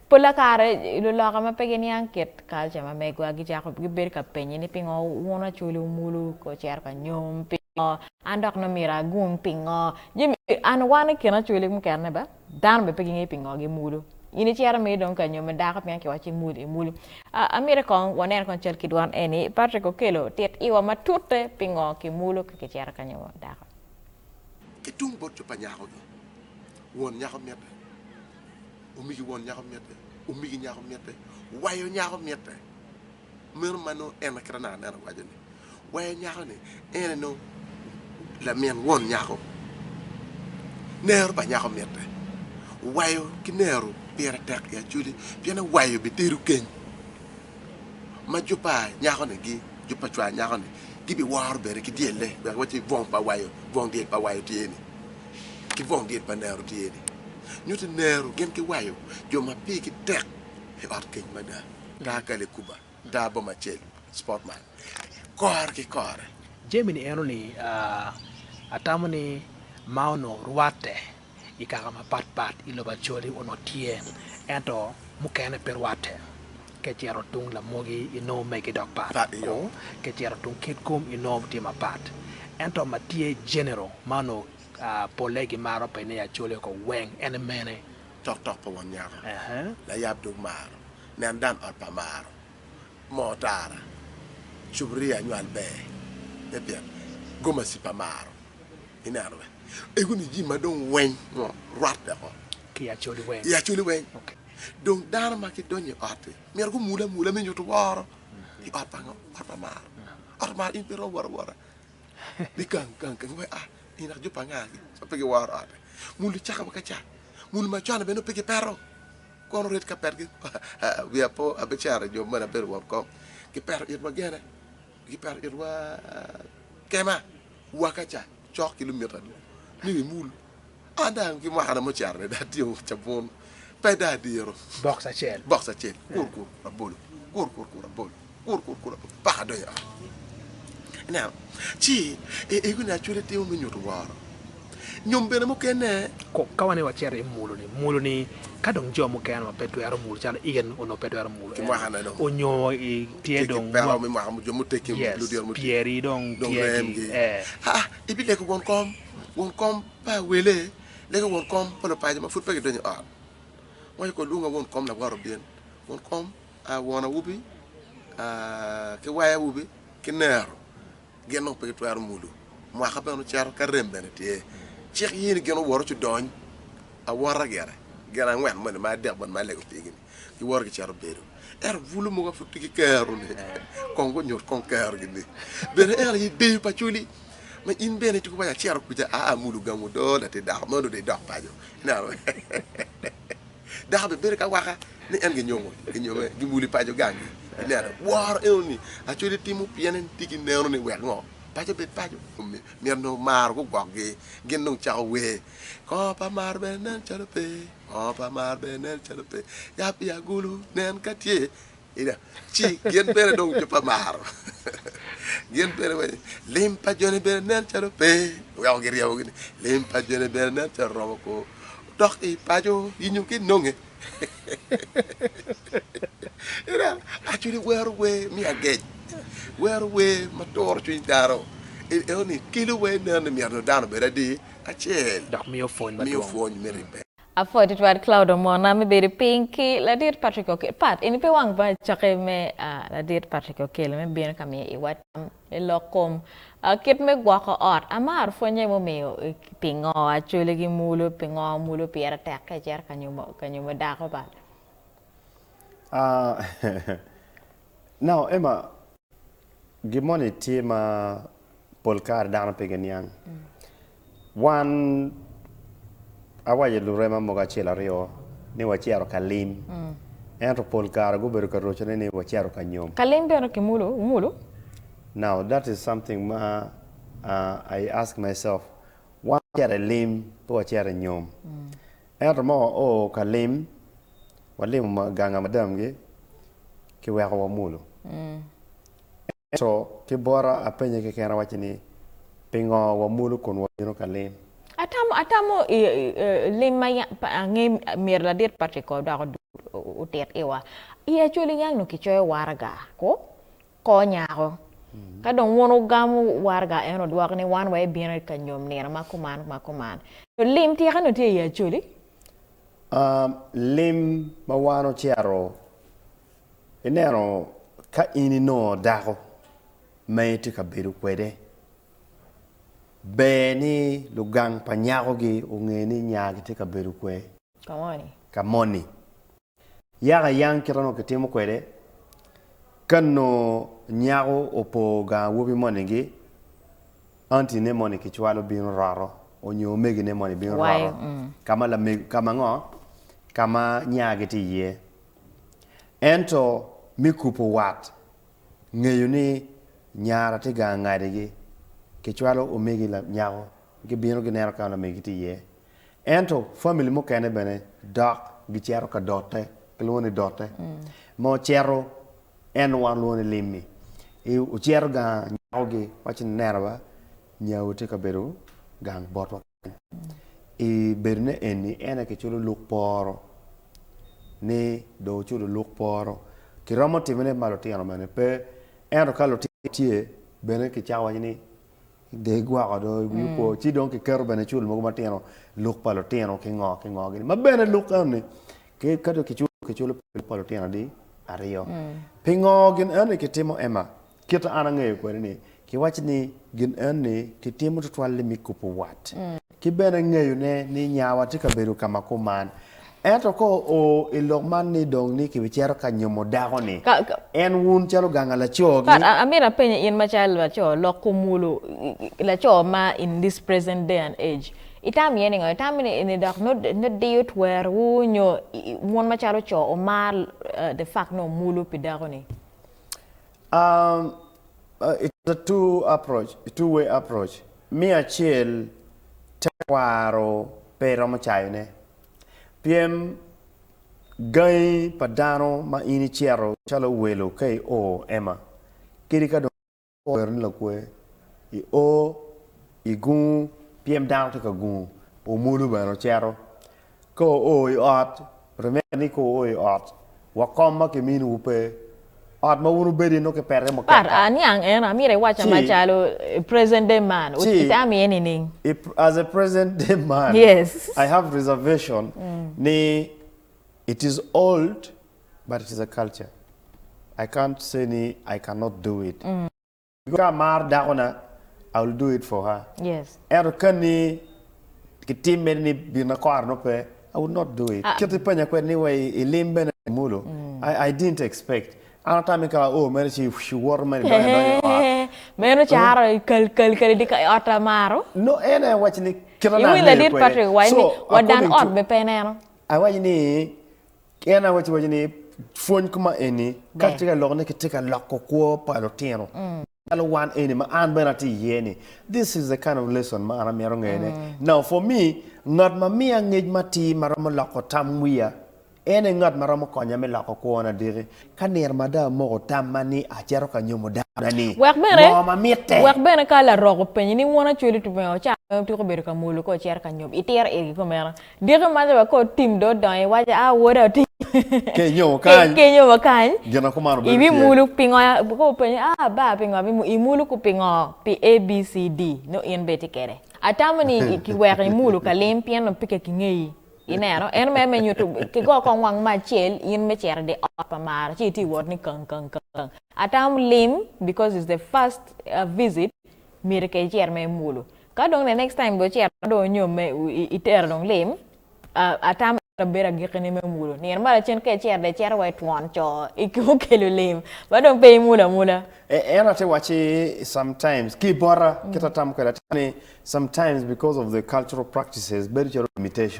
Pola kare luloka ma pe giniang kit culture ma megwa gicako gibedo ka penye ni pingo wun Acholi wumulu ka wucito ka nyom, pingo an dok nongo myero agung pingo jami an wan i kin Acholi mukene ba dano bene pe gingeyo pingo gimulu. In icito mere dong ka nyomo dako pien kiwacci imul imulu. Amito kong wanen kong cal ki dwon eni Patrick Okello tit iwa matute pingo kimulu ka kicito ka nyomo dako. Ki tung bot jo pa nyako-gi, won nyako mitte, omigi won nyako mitte, omigi nyako mitte, wayo nyako mitte. Meno ma nongo en kit anaka aneno waco ni, wayo nyako-ni en aye nongo lamin won nyako. Nero pa nyako mitte, wayo ki nero pire tek i Acholi pien wayo bitedo keny ma jo pa nyako-ni gi jo pa cwar nyako-ni gibiworo bene ki dyelle wek giwac ni bwong pa wayo bwong dyel pa wayo tye ni ki bwong dyel pa nero tye ni nyuto ni nero gin ki wayo jo ma pigi tek i ot keny mada. Daa Galekuba, daa boma acel, Sportman, kore ki kore. Jami ni eno ni atamo ni ma onongo rwatte i kaka mapat pat i lobo Acholi onongo tye ento mukene pe rwatte. Ka icito tung Lamogi inongo megi dok pat, ka icito tung Kitgum inongo tye mapat. Ento ma tye general ma onongo polle gimaro pe ni Acholi oko weng en mene? Tok tok pa won nyako, layab dog maro, nen dan ot pa maro, moo tara, cuburia nywal ber me pit, gomaci pa maro. Ineno be? Ego ni jami ma dong weng ngo rwatte oko. Ki i Acholi weng. I Acholi weng. Dong dano ma gidonyo i ot-ti myero gumul amula me nyuto woro i ot pa ngo? Ot pa maro. Ot pa maro in pe iromo wot awota ni kang kang kang wek a in dok jo pa anga-gi ma pe giworo otte. Mul cako wa ka ca. Mul macon bene nongo pe gipeto. Kono ret ka petgi wiya po abicero jo moni abedo won kom gipeto itwa gene gipeto itwa kema wa ka ca cok ki lumita ni imul an dong ki mwakana mucito ni dong atingo cabun pe dong adiro Box acel. box acel kur kur abolo kur kur kur abolo kur kur kur abolo paka adonyo i ot ineno ci ego ni acwele timo me nyuto woro Nyom bene mukene. Ka wan ni wacito i mulo-ni, mulo-ni ka dong jo mukene ma pe twero mulo calo in onongo pe twero mulo en onyo tye dong yes pyeri dong tye ki ee. Aa ibilego won kom, won kom pa wele lego won kom pa lupaco ma pud pe gidonyo i ot. Waco ko lwonga won kom lawot obin, won kom won awobi ki wai awobi ki nero. Gin dong pe gitwero mulo. Mwaka bene ocito ka rem bene tye. Cik ye ni gin owot ci odony awota gire. Gin angwen moni ma adek moni ma alego pigi ni giwoto gicito bedo. Ento bulu mogo pud tye ki kero ni kong gunyut kong kerogi ni bene en aye deyo pa Acholi ma in bene itye waco acito kuca aa amulo gangu do latin dako meno dong idok paco. Ineno Dako bene bedo ki awaka ni en ginyongo, ginyome, gimuli paco gangi. Ineno, woro eno ni Acholi timo pien en tye ki neno ni wek ngo, paco obed paco. Myero nongo maro gugwokgi, gin dong cako wer. Kongo pa maro bene nen calo pe, kongo pa maro bene nen calo pe, yab i agulu nen ka tye. Ci gin bene dong jo pa maro, gin bene waco ni lim pa joni bene nen calo pe, weko giryemo gi ni lim pa joni bene nen calo romo ko dok i paco inyo ki nonge. Ineno, actually wero wer me agec, wero wer ma turo cwiny dano, eno ni kelo wa ineno ni myero dano obed adi acel, Dok miyo pwony miyo madwong. pwony me ribbe. Apwoyo tutwal Cloud Omona me bedo piny ki ladit Patrick Okello. Pat, eni pe wang pa cokke me ladit Patrick Okello me bino ka miyo iwa tam i lok kom kit me gwoko ot. Amaro pwonye mumiyo pingo Acholi gi mulo, pingo mulo pire tek ka icito ka nyomo ka nyomo dako Pat. Now Emma, gin moni tye ma pol kare dano pe giniang. Wan awaco lurema mogo acel aryo ni wacito ka lim, ento pol kare gubedo ka rocone ni wacito ka nyom. Ka lim bene kimulu, wumulu? Now that is something ma I ask myself, wan wacito i lim pe wacito i nyom. Ento ma wao ka lim, walimo ganga madamgi, kiweko wamulu. Ento ki bota apenye kekena awacce ni, Pingo wamulu kun wabino ka lim? Atamo, atamo i lim ma ange myero ladit Patrick dok odwog. Otit iwa. I Acholi yang nongo kicoyo waraga ko kor nyako. Ka dong wun wugamo waraga en odwoko ni wan wa ebino ka nyom nino ma kuman ma kuman. To lim tika nongo tye i Acholi? Lim ma wan ocito ineno ka in inongo dako ma itye ka bedo kwede ber ni lugang pa nyako-gi onge ni nyagi tye ka bedo kwe ka moni. Yaka yang kit ma onongo kitimo kwede, ka nongo nyako opo gang awobi moni-gi, antine moni kicwalo bino roto onyo omegine moni bino roto ka ma lamego ka ma ngo ka ma nyagi tye iye. Ento me kubo wat ngeyo ni nyara tye gang ngadigi, kicwalo omegi nyako gibino gineno ka ma lamegi tye iye. Ento famili mukene bene dok gicito ka dote, kilwongo ni dote, ma ocito en wan lwongo ni lim-mi. Ocito gang nyakogi waco ni neno ba nyawu tye ka bedo gang botwa kany. I bedone eni en aye kiculo luk poro ni dong oculo luk poro. Kiromo timone ma lutino bene pe ento ka lutino tye bene kicako waco ni Dong igwoko dong i wi opo ci dong kiketo bene cul mogo matino luk pa lutino ki ngo ki ngo gini ma bene luk eno ni ka dong kiculo kiculo pi luk pa lutino adi aryo pingo gin eno ni kitimo Emma kit ma an angeyo kwede ni kiwaco ni gin eno ni kitimo tutwal-li me kubo wat ki bene ngeyo ne ni nyawa tye ka bedo ka ma kuman ento ka oo i lok man ni dong ni kibicito ka nyomo dako ni en wun calo ganga laco gi. Amito apenyi in macalo laco lok kom mulo laco ma in this present day and age itamo iye ningo? Itamo ni dok nongo diyo twerowu nyo wun macalo co wumar the fact ni omulu pi dako ni? It's a two approach, two way approach. Me acel tekwaro pe iromo cayone pien gangi pa dano ma in icito calo welo ka i o Emma kadi ka dong obedo ni lakwe i o i gungu pien dano tye ka gungu omulu bene ocito Ka oo i ot, remember ni ka oo i ot, wa kom ma kiminiwu pe. Ot ma wun wubedo iye nongo kipete Pat, mukeka. aniang eno, amyero iwacca Ci, macalo present day man, ci, itamo iye nining? i, as a present day man, Yes. I have reservation ni it is old but it is a culture. I can't say ni I cannot do it. Ka amaro dakona, I will do it for her. Yes. Ento ka ni kitimme ni gin ma kore nongo pe, I would not do it. Kit ipenya kwede ni wa i lim bene mulo, I, I didn't expect. An atamo ni ka ao mere ci woto mere idonyo adonya i ot. Meno caro kal kal kal i ot amaro. No, en aye awaco ni kit ma Iwinyo angeyo ladit kwede. Patrick waco ni So, wa dan according ot to, be pe ineno. awaco ni En aye waco ni pwony kuma eni ka Ber. kitye ka loko ni kitye ka loko kwo pa lutino calo wan eni ma an bene atye iye ni this is the kind of lesson ma an amito ngeyone. Now for me ngat ma miya ngec matir ma romo loko tam wiya en aye ngat ma romo konya me loko kwona diki ka nino ma dong amoko tamma ni acito ka nyomo dakona ni Wek bene, ngo ma mitte? wek bene ka larok openyi ni won Acholi to pingo ca ma obedo ka mwolo ka ocito ka nyom itiro irgi kumeno. Diki maca wa ka otim dong odongo iwaco a woda otim Ka inyomo kany, ka inyomo kany gin ma kumano bedo ibi tye. mulu pingo ka openyo a ba pingo abi imulu ku pingo pi ABCD nongo in bene itye kede. Atamo ni kiweko imulu ka lim pien nongo pe kingeyi ineno en mere me nyuto kigo kong wang me acel in me cito idi ot pa mara ci itye wot ni kang kang kang atamo lim because is the first visit myero ke icit me imulu. Ka dong the next time dong ocito dong onyomme itero dong lim, atamo ento bedo agikki-ni me mulo. Nino mo lacen ka icito dong icito wa i twon co okelo lim ma dong pe imulo amula. En atye wacci sometimes ki bota kit atamo kwede atamo ni sometimes because of the cultural practices bedo calo limitation.